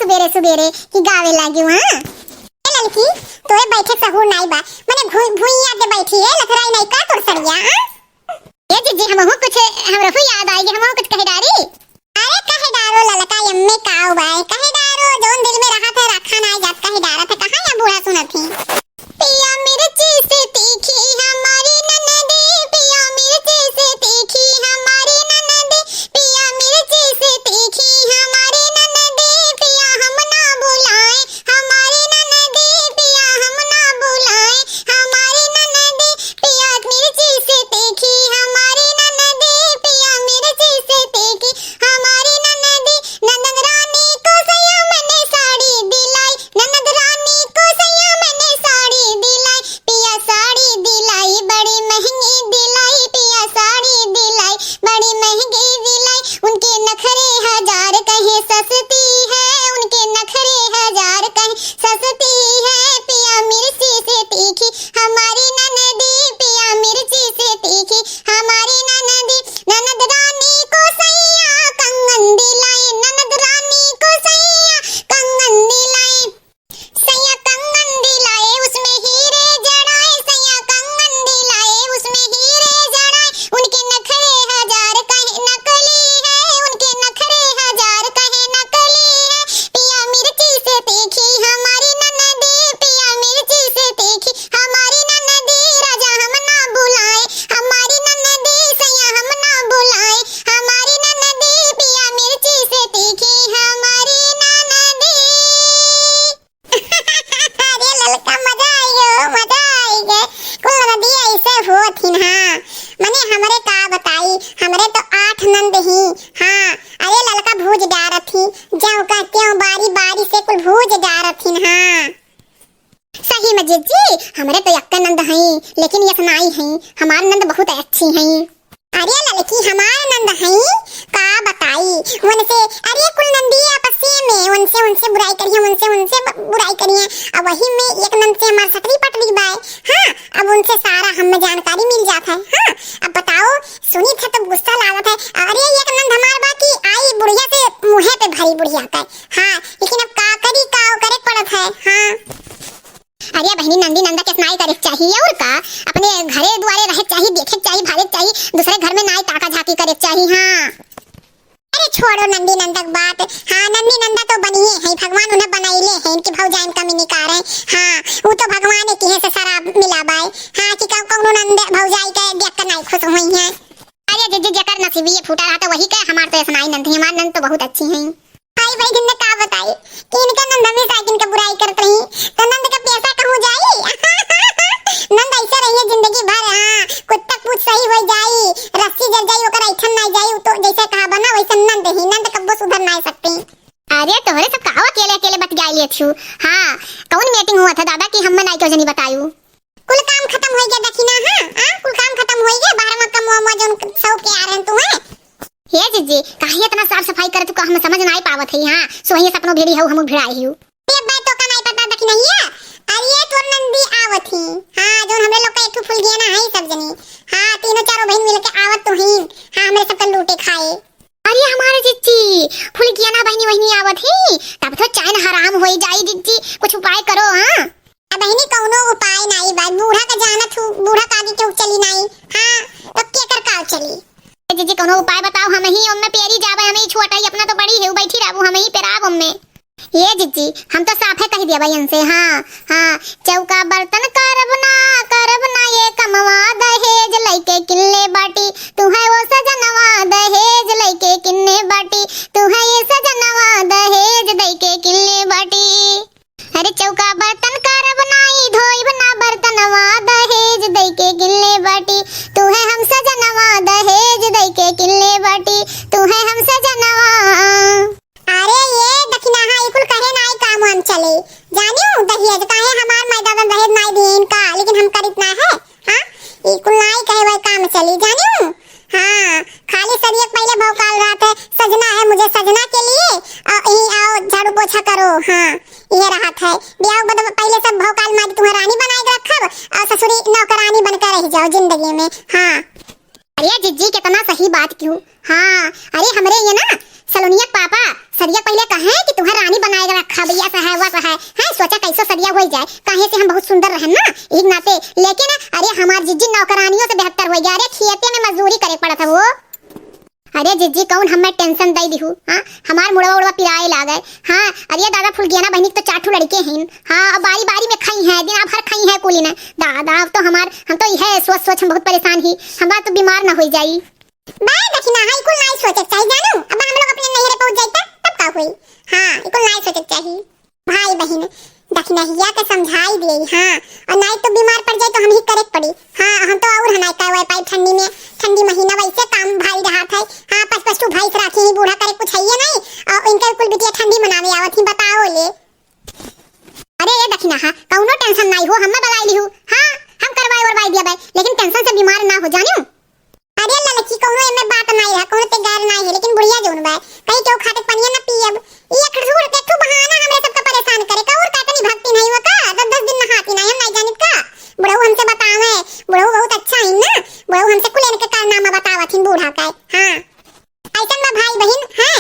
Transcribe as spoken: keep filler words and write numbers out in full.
सुबेरे सुबेरे कि गावे लागी, हाँ? ए ललकी, तोरे बैठे सहूर नाई बा, मने भुइ-, भुइयां दे बैठी है, लथराई नाई का तोर सड़िया, हाँ? ए जीजी, हमहू कुछ, हमरहू याद आइगे, हमहू कुछ कहे डारी। अरे कहे डारो ललका, एम्मे काव बाय, कहे डारो, जौन दिल में रहत है, रखा नाई जात, कहे डारत है, कहाँ या बूढ़ा सुनत ही। पिया मिर्ची से तीखी हमारी ननदी, पिया मिर्ची से तीखी हमारी ननदी, पिया मिर्ची से तीखी हमारी ननदी, पिया हम ना बुलाए हमारी ननदी, पिया हम ना बुलाए हमारी ननदी, पिया मिर्ची से तीखी हमारी ननदी, पिया मिर्ची से तीखी हमारी ननदी। ननद रानी को सैया मैंने साड़ी दिलाई, ननद रानी को सैया मैंने साड़ी दिलाई, पिया साड़ी दिलाई बड़ी महंगी दिलाई, पिया साड़ी दिलाई बड़ी महंगी दिलाई। उनके नखरे हजार कहे सस्ती है, उनके नखरे हजार कहे सस्ती है। पिया मिर्ची से तीखी हमारी ननदी, पिया मिर्ची से तीखी हमारी ननदी। ननद रानी को सैया कंगन दिलाई, ननद रानी को सैया कंगन दिलाई। सैया कंगन दिलाए, उसमें हीरे जड़ाए, सैया कंगन दिलाए, उसमें हीरे जड़ाए। उनके नखरे हजार कहे नकली है, उनके नखरे हजार कहे नकली है। पिया मिर्ची से तीखी हमारी ननदी, पिया मिर्ची से तीखी हमारी ननदी। राजा हम ना बुलाए हमारी ननदी, सैया हम ना बुलाए हमारी ननदी, पिया मिर्ची से तीखी हमारी ननदी। अरे ललका, मजा आइगे हो, मजा आइगे। कुल ननदी ऐसे होत हिन, हाँ। मने हमरे का बताई, हमरे तो आठ नंद ही, हाँ। अरे ललका भूज डारत ही, ज्यों का त्यों बारी बारी से कुल भूज डारत हिन, हाँ। सही में जीजी, हमरे तो यक्के नंद हईं, लेकिन यस नाई हईं, हमार नंद बहुत अच्छी हईं। अरे ललकी, हमार नंद हईं, का बताई, उनसे, अरे कुल नंदी आपसे में, उनसे, उनसे बुराई करिहैं, उनसे, उनसे ब-, बुराई करिहैं। अब वही में एक नंद से हमार सटरी पटरी बाय, हाँ, अब उनसे सारा हमें जानकारी मिल जात है, हाँ। अब बताओ, सुनी थे तो गुस्सा लागत है। अरे एक नंद हमार बा कि आई बुढ़िया से मुँहे पे भरी बुढ़िया का, हाँ, लेकिन अब का करी, का करे पड़त है, हाँ। अरे बहिनी, नंदी नंदा के नाई करे के चाही, और का? अपने घरे दुआरे रहे के चाही, देखे के चाही, भाले के चाही, दूसरे घर में नाई ताका झाकी करे के चाही, हाँ। अरे छोड़ो नंदी नंदा के बात, हाँ, नंदी नंदा तो बनिए हैं, भगवान उन्हें बनाइले हैं, इनकी भौजाइन कमी निकारे, हाँ, वो तो भगवान के किहे से शराब मिला बाय, हाँ, कि कौ-, कौनो नंद भौजाई के देख के नाई खुश हुई हैं। अरे जीजी, जेकर नसीबिये फूटा रहा तो वही के, हमार तो ऐसा नाई नंद ही, हमार नंद तो बहुत अच्छी हैं। आई बहिन ने का बताई कि इनका नंद हमेशा इनका बुराई करत रही, तो नंद का पैसा कहूँ जाई? नंद ऐसे रहिए जिंदगी भर, हाँ, कुत्ता पूछ सही हो जाई, रस्सी जल जाई, ओकर ऐठन ना जाई, तो जैसे कहा बना वैसे नंद ही, नंद कब्बो सुधर ना सकती। अरे तोहरे सब कहावा अकेले अकेले बतियाई लेत हूँ, हाँ, कौन मीटिंग हुआ था दादा कि हम नाई क्यों जनी बतायू? कुल काम खतम होई गया दखिना, हाँ? आ? कुल काम खतम होई गया, बाहर में कमवा मवा जौन सौ के आ रहन तू, हैं? हे जीजी, काहे इतना साफ सफाई करत तू, का हम समझ नाई पावत हई, हाँ? सोहिए सपनो भिड़ी हऊ, हमू भिड़ाई हऊ। ये बात तो का नाई पता दखिना हिया? अरे ये तोर नंदी आवत ही, हाँ, जौन हमरे लोग का एक ठो फुलगियाना है सब जनी, हाँ, तीनों चारों बहिन मिलके आवत तो ही, हाँ, हमरे सबका लूटे खाए। अरे हमारे जीजी, फुलगियाना बहिनी वहिनी आवत ही, तब तो चैन हराम होई जाई जीजी, कुछ उपाय करो, हाँ? अब बहिनी कौनो उपाय नाई बा, बूढ़ा का जानत हूँ, बूढ़ा का आगे केहू चली नाई। हाँ, तो केकर का चली? ए जीजी, कौनो उपाय बताओ, हम ही ओम्मे पेरी जाबे, हम ही छोट हई, अपना तो बड़ी है, बैठी रहबू, हम ही पेराब ओम्मे। ये जीजी, हम तो साफे कह दिया भाई इनसे, हाँ, हाँ। चौका बर्तन करब ना, करब ना ये कमवा, दहेज लइके किनले बाटी, तू है वो सजनवा, दहेज लइके किनले बाटी, तू है ये सजनवा, दहेज दइके किनले बाटी। अरे चौका बर्तन करब नाई, धोइब ना बर्तनवा, दहेज दइके किनले बाटी, तू है हम सजनवा, दहेज दइके किनले बाटी, तू है हम सजनवा। अरे ये दखिनहा, ई कुल कहे नाई काम वाम चले, जानियो, दहेज काहे हमार माई दादा दहेज नाई दिए इनका, लेकिन हम करित ना है, हाँ, ई कुल नाई कहे वही काम चली, जानियो। हाँ, खाली सरियक पहले भौकाल रहत है, "सजना है मुझे सजना के लिए, और यहीं आओ झाड़ू पोछा करो।" हाँ, ये रहत है। ब्याह के बाद पहले सब भौकाल मारी, "तुम्हें रानी बनाए के रखब और ससुरी नौकरानी बनकर रह जाओ जिंदगी में।" हाँ। अरे जिज्जी, कितना सही बात क्यों? हाँ, अरे हमरे ये ना सलोनिया के पापा सरिया पहिले कहे कि तुहैं रानी बनाए के रखा भैया, ऐसा है, वैसा है, हैं? सोचा कैसो सरिया होइ जाए, काहे से हम बहुत सुंदर रहन ना, एक नाते। लेकिन अरे हमार जिज्जी नौकरानियों से बेहतर होइ गया। अरे खेते में मजदूरी करे पड़त है वो। अरे जिज्जी कौन हमें tension दे दिहू, हाँ? हमार मुड़वा उड़वा पिराए लागे। हाँ, अरे दादा फुलगेना बहिनी के तो चार ठो लड़के हैं। हाँ, अब बारी बारी में खाई हैं, दिन भर खाई हैं कुली ने। दादा अब तो हमार, हम तो यह सोच सोच हम बहुत परेशान ही, हमार तो बीमार ना होइ जाई। बे दखिनहा, ई कुल नाई सोचे के चाही जानू। अब हम लोग अपने नैहरे पहुंच जाई त तब का होई? हाँ, ई कुल नाई सोचे के चाही। भाई बहिन, दखिनहिया के समझाई देई, हाँ, और नाई तो बीमार पड़ जाई तो हम ही करे के पड़ी। हाँ, हम तो और हनाई का वै पाई ठंडी में, ठंडी महीना वैसे काम भारी रहत है। हाँ, पाँच पाँच ठो भैंस राखी ही, बूढ़ा करे कुछ है ये नहीं, और इनके कुल बिटिया ठंडी मनावे आवत ही, बताओ ले। अरे ये दखिनहा, कौनो tension नाई हो, हमें बलाई लिहू। हाँ, हम करवाए वरवाए दिया बे, लेकिन tension से बीमार ना हो जानियो। अरे ललकी, कौनो एमे बात नाई है, कौनो ते गैर नाई है, लेकिन बुढ़िया जौन बा, कहीं केहू खातिर पनिया ना पियब। ई एक झूठ के ठू बहाना हमरे सबका परेशान करे का, और का इतनी भक्ति नहीं हो का? दस दस दिन नहाती नहीं, हम नहीं जानित का? बुढ़ऊ हमसे बतावे, बुढ़ऊ बहुत अच्छा है ना, बुढ़ऊ हमसे कुल इनके कारनामा बतावत हिन बूढ़ा का। हाँ, ऐसन बा भाई बहिन, हाँ,